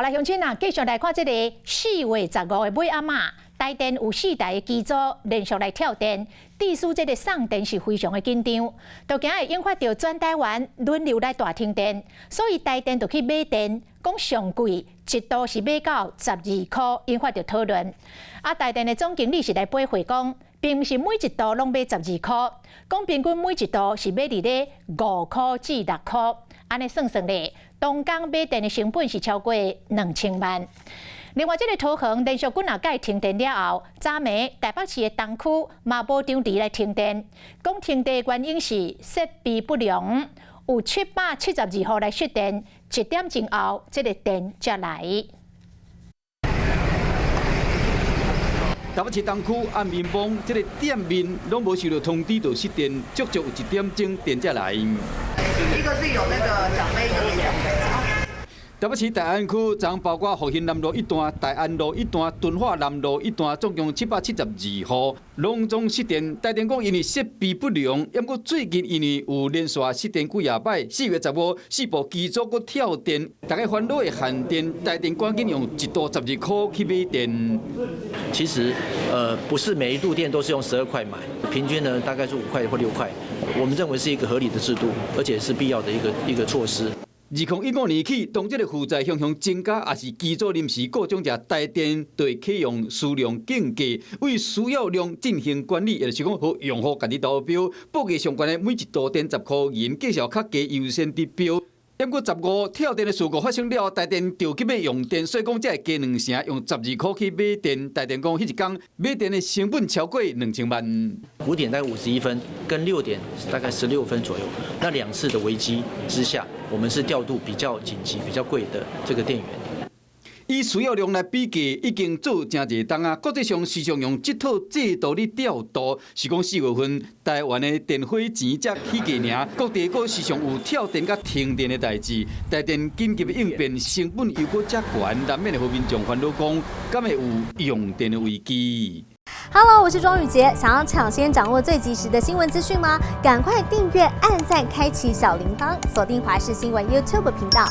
來鄉親啊，繼續來看這個4月15的尾暗仔，台電有四台的機組連續來跳電，致使這個送電是非常的緊張，就驚會引發著全台灣輪流來大停電，所以台電就去買電，講上貴一度是買到12箍，引發著討論。啊，台電的總經理是來回回講，並毋是每一度攏買十二箍，講平均每一度是買佇咧5箍至6箍，按呢算算咧，當工買電的成本是超過2000萬。另外，這個桃園連續幾若擺停電了後，昨暝台北市的東區嘛無場地來停電，講停電的原因是設備不良，有772戶來失電，1點鐘後這個電才來。台北市東區暗暝晡，這個店面攏無收到通知就失電，足足有一點鐘電才來。一個是有那個獎杯，一個沒獎杯。台北市大安區，昨包括復興南路一段、大安路一段、敦化南路一段，總共772戶，攏總失電。台電講因為設備不良，毋過最近因為有連續失電幾仔擺，4月15四部機組閣跳電，大家煩惱的限電，台電趕緊用一度十二箍去買電。其實，不是每一度電都是用12塊買，平均呢大概是5塊或6塊。我們認為是一個合理的制度，而且是必要的一個措施。2015年起，當這個負債向向增加，也是機組臨時故障者，台電對啟用需量競價，為需要量進行管理，也就是講，予用戶家己投標，報價上懸的每一度電10箍銀，繼續較低優先得標。毋過十五跳電的事故發生了後，台電著急欲用電，所以講才會加兩成，用十二箍去買電。台電講，彼一工買電的成本超過2000萬。 5點大概51分，跟6點大概16分左右，那兩次的危機之下，我們是調度比較緊急、比較貴的這個電源。以需要量來比計，已經做誠濟冬啊。國際上時常用這套制度咧調度，是講4月份台灣的電火錢才起價爾，各地閣時常有跳電佮停電的代誌，台電緊急應變成本又閣遮懸，難免會予民眾煩惱講，敢會有用電的危機。 Hello，我是莊宇傑，想要搶先掌握最及時的新聞資訊嗎？趕快訂閱、按讚、開啟小鈴鐺，鎖定華視新聞 YouTube 頻道。